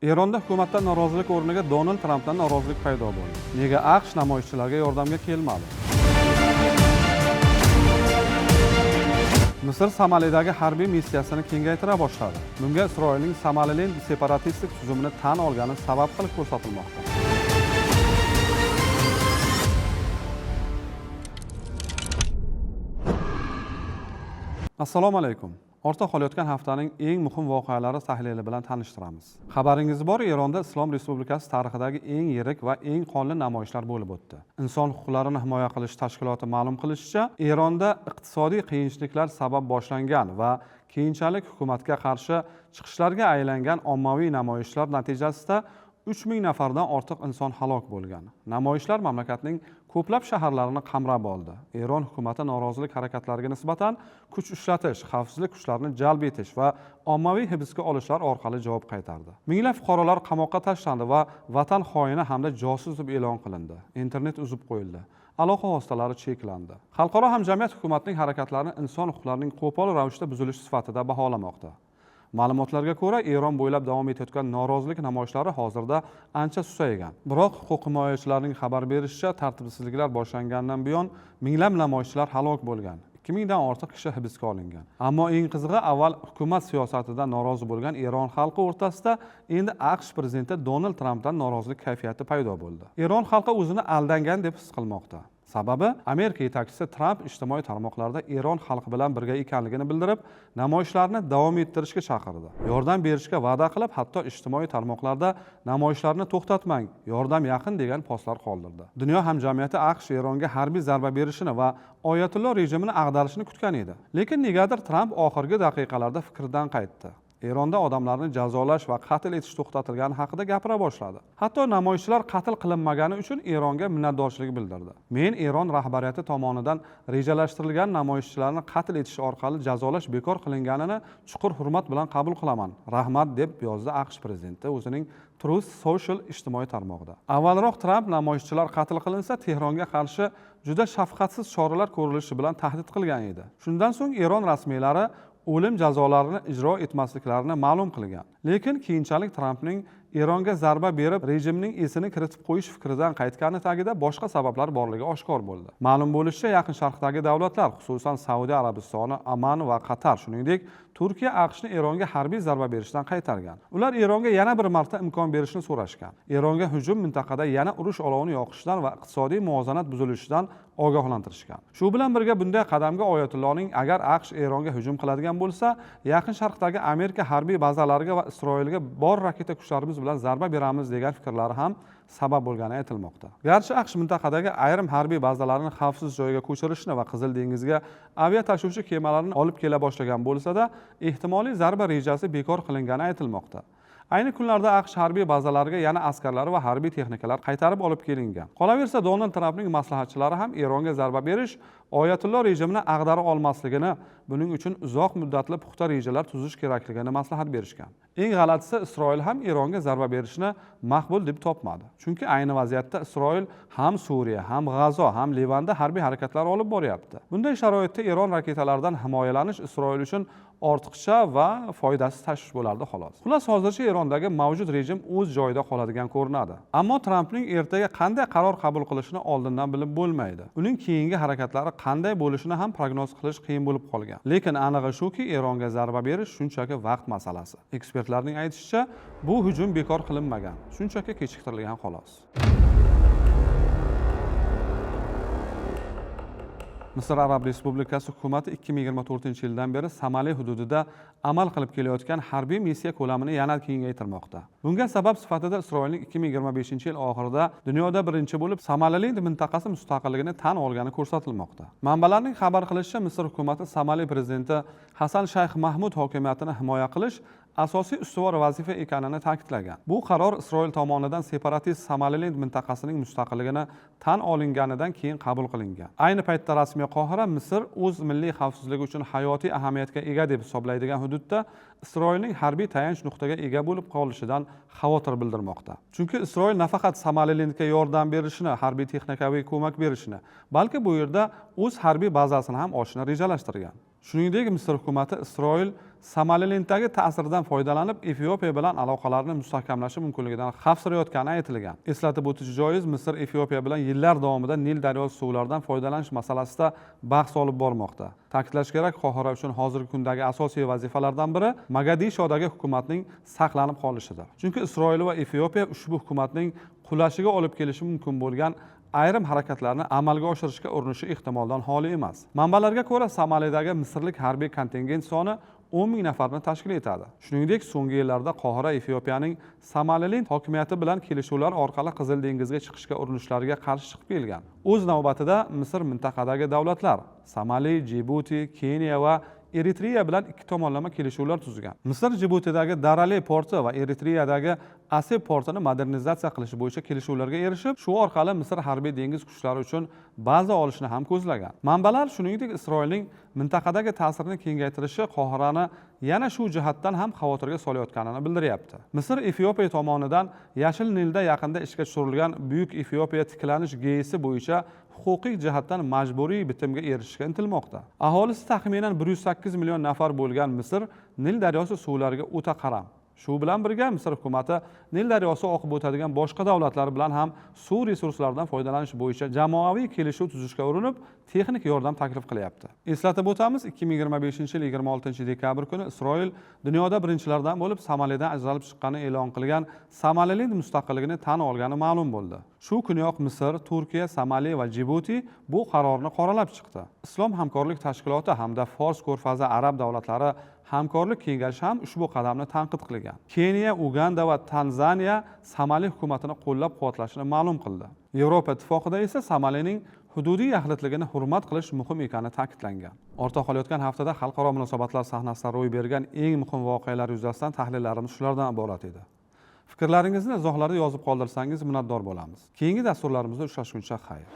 Eronda hukumatdan norozilik o'rniga Donald Trampdan norozilik paydo bo'ldi. Nega AQSh namoyishchilarga yordamga kelmadi? Misr Somalidagi harbiy missiyasini kengaytira boshladi. Bunga Isroilning Somaliland separatistik tuzumini tan olgani sabab qilib ko'rsatilmoqda. Assalomu alaykum. Ortda qolayotgan haftaning eng muhim voqealari tahlili bilan tanishtiramiz. Xabaringiz bor, Eronda Islom Respublikasi tarixidagi eng yirik va eng qonli namoyishlar bo'lib o'tdi. Inson huquqlarini himoya qilish tashkiloti ma'lum qilishicha, Eronda iqtisodiy qiyinchiliklar sabab boshlangan va keyinchalik hukumatga qarshi chiqishlarga aylangan ommaviy namoyishlar natijasida 3000 nafardan ortiq inson halok bo'lgan. Namoyishlar mamlakatning ko'plab shaharlarini qamrab oldi. Eron hukumati norozilik harakatlariga nisbatan kuch ishlatish, xavfsizlik kuchlarini jalb etish va ommaviy hibsga olishlar orqali javob qaytardi. Minglab fuqarolar qamoqqa tashlandi va vatan xoini hamda josus deb e'lon qilindi. Internet uzib qo'yildi. Aloqa vositalari cheklandi. Xalqaro hamjamiyat hukumatning harakatlarini inson huquqlarining qo'pol ravishda buzilishi sifatida baholamoqda. Ma'lumotlarga ko'ra, Eron bo'ylab davom etayotgan norozilik namoyishlari hozirda ancha susaygan. Biroq huquq himoyachilarining xabar berishicha, tartibsizliklar boshlanganidan buyon minglab namoyishchilar halok bo'lgan. 2000 dan ortiq kishi hibsga olingan. Ammo eng qizig'i, avval hukumat siyosatidan norozi bo'lgan Eron xalqi o'rtasida endi AQSh prezidenti Donald Trampdan norozilik kayfiyati paydo bo'ldi. Eron xalqi o'zini aldangan deb his qilmoqda. Sababi, Amerika yetakchisi Tramp ijtimoiy tarmoqlarda Eron xalqi bilan birga ekanligini bildirib, namoyishlarni davom ettirishga chaqirdi. Yordam berishga va'da qilib, hatto ijtimoiy tarmoqlarda namoyishlarni to'xtatmang, yordam yaqin degan postlar qoldirdi. Dunyo hamjamiyati AQSh Eronga harbiy zarba berishini va Oyatullo rejimini ag'darishini kutgan edi. Lekin negadir Tramp oxirgi daqiqalarda fikridan qaytdi. Eronda odamlarni jazolash va qatl etish to'xtatilgani haqida gapira boshladi. Hatto namoyishchilar qatl qilinmagani uchun Eronga minnatdorchilik bildirdi. Men Eron rahbariyati tomonidan rejalashtirilgan namoyishchilarni qatl etish orqali jazolash bekor qilinganini chuqur hurmat bilan qabul qilaman. Rahmat, deb yozdi AQSh prezidenti o'zining Truth Social ijtimoiy tarmog'ida. Avvalroq Tramp namoyishchilar qatl qilinsa, Tehronga qarshi juda shafqatsiz choralar ko'rilishi bilan tahdid qilgan edi. Shundan so'ng Eron rasmiylari o'lim jazolarini ijro etmasliklarini ma'lum qilgan. Lekin keyinchalik Trampning Eronga zarba berib, rejimning esini kiritib qo'yish fikridan qaytgani tagida boshqa sabablar borligi oshkor bo'ldi. Ma'lum bo'lishicha, Yaqin Sharqdagi davlatlar, xususan Saudiya Arabistoni, Oman va Qatar, shuningdek, Turkiya AQShni Eronga harbiy zarba berishdan qaytargan. Ular Eronga yana bir marta imkon berishni so'rashgan. Eronga hujum mintaqada yana urush olovini yoqishidan va iqtisodiy muvozanat buzilishidan ogohlantirishgan. Shu bilan birga bunday qadamga Oyatulloning agar AQSh Eronga hujum qiladigan bo'lsa, Yaqin Sharqdagi Amerika harbiy bazalariga va Isroilga bor raketa kuchlarimiz bilan zarba beramiz degan fikrlari ham sabab bo'lgani aytilmoqda. Garchi AQSh mintaqadagi ayrim harbiy bazalarni xavfsiz joyga ko'chirishni va Qizil dengizga avia tashuvchi kemalarni olib kela boshlagan bo'lsa-da, ehtimoliy zarba rejasi bekor qilingani aytilmoqda. Ayni kunlarda AQSh harbiy bazalariga yana askarlar va harbiy texnikalar qaytarib olib kelingan. Qolaversa, Donald Trampning maslahatchilari ham Eronga zarba berish Oyatullo rejimini ag'dara olmasligini, buning uchun uzoq muddatli puxta rejalar tuzish kerakligini maslahat berishgan. Eng g'alatisi, Isroil ham Eronga zarba berishni maqbul deb topmadi. Chunki ayni vaziyatda Isroil ham Suriya, ham G'azo, ham Livanda harbiy harakatlar olib boryapti. Bunday sharoitda Eron raketalaridan himoyalanish Isroil uchun ortiqcha va foydasiz tashvish bo'lardi xolos. Xullas, hozircha Erondagi mavjud rejim o'z joyida qoladigan ko'rinadi. Ammo Trampning ertaga qanday qaror qabul qilishini oldindan bilib bo'lmaydi. Uning keyingi harakatlari qanday bo'lishini ham prognoz qilish qiyin bo'lib qolgan. Lekin anig'i shuki, Eronga zarba berish shunchaki vaqt masalasi. Ekspertlarning aytishicha, bu hujum bekor qilinmagan, shunchaki kechiktirilgan xolos. Misr Arab Respublikasi hukumati 2024-yildan beri Somali hududida amal qilib kelayotgan harbiy missiya ko'lamini yana kengaytirmoqda. Bunga sabab sifatida Isroilning 2025-yil oxirida dunyoda birinchi bo'lib Somaliland mintaqasi mustaqilligini tan olgani ko'rsatilmoqda. Manbalarning xabar qilishicha, Misr hukumati Somali prezidenti Hasan Shayx Mahmud hokimiyatini himoya qilish asosiy ustuvor vazifa ekanini ta'kidlagan. Bu qaror Isroil tomonidan separatist Somaliland mintaqasining mustaqilligini tan olinganidan keyin qabul qilingan. Ayni paytda rasmiy Qohira Misr o'z milliy xavfsizligi uchun hayotiy ahamiyatga ega deb hisoblaydigan hududda Isroilning harbiy tayanch nuqtaga ega bo'lib qolishidan xavotir bildirmoqda. Chunki Isroil nafaqat Somalilandga yordam berishini, harbiy texnikaviy ko'mak berishini, balki bu yerda o'z harbiy bazasini ham ochishni rejalashtirgan. Shuningdek, Misr hukumati Isroil Somalilenddagi ta'siridan foydalanib Efiopiya bilan aloqalarni mustahkamlashi mumkinligidan xavfsirayotgani aytilgan. Eslatib o'tish joiz, Misr Efiopiya bilan yillar davomida Nil daryosi suvlaridan foydalanish masalasida bahs olib bormoqda. Ta'kidlash kerak, Qohira uchun hozirgi kundagi asosiy vazifalardan biri Mogadishodagi hukumatning saqlanib qolishidir. Chunki Isroil va Efiopiya ushbu hukumatning qulashiga olib kelishi mumkin bo'lgan ayrim harakatlarni amalga oshirishga urinishi ehtimoldan xoli emas. Manbalarga ko'ra, Somalidagi misrlik harbiy kontingent soni 10 ming nafarni tashkil etadi. Shuningdek, so'nggi yillarda Qohira Efiopiyaning Somalilend hokimiyati bilan kelishuvlar orqali Qizil dengizga chiqishga urinishlariga qarshi chiqib kelgan. O'z navbatida Misr mintaqadagi davlatlar Somali, Jibuti, Keniya va Eritreya bilan ikki tomonlama kelishuvlar tuzgan. Misr Jibutidagi Darali porti va Eritreyadagi Aseb portini modernizatsiya qilish bo'yicha kelishuvlarga erishib, shu orqali Misr harbiy dengiz kuchlari uchun baza olishni ham ko'zlagan. Manbalar shuningdek Isroilning mintaqadagi ta'sirini kengaytirishi Qohirani yana shu jihatdan ham xavotirga solayotganini bildiryapti. Misr Efiopiya tomonidan Yashil Nilda yaqinda ishga tushirilgan Buyuk Efiopiya tiklanish GESi bo'yicha huquqiy jihatdan majburiy bitimga erishishga intilmoqda. Aholisi taxminan 108 million nafar bo'lgan Misr Nil daryosi suvlariga o'ta qaram. Shu bilan birga Misr hukumati Nil daryosi oqib o'tadigan boshqa davlatlar bilan ham suv resurslaridan foydalanish bo'yicha jamoaviy kelishuv tuzishga urinib, texnik yordam taklif qilyapti. Eslatib o'tamiz, 2025-yil 26 dekabr kuni Isroil dunyoda birinchilardan bo'lib Somalidan ajralib chiqqani e'lon qilgan Somalilend mustaqilligini tan olgani ma'lum bo'ldi. Shu kuniyoq Misr, Turkiya, Somali va Jibuti bu qarorni qoralab chiqdi. Islom hamkorlik tashkiloti hamda Fors ko'rfazi arab davlatlari hamkorlik kengashi ham ushbu qadamni tanqid qilgan. Keniya, Uganda va Tanzaniya Somali hukumatini qo'llab-quvvatlashini ma'lum qildi. Yevropa Ittifoqida esa Somalining hududiy yaxlitligini hurmat qilish muhim ekani ta'kidlangan. Ortda qolayotgan haftada xalqaro munosabatlar sahnasida ro'y bergan eng muhim voqealar yuzasidan tahlillarimiz shulardan iborat edi. Fikrlaringizni izohlarda yozib qoldirsangiz minnatdor bo'lamiz. Keyingi dasturlarimizda uchrashguncha xayr.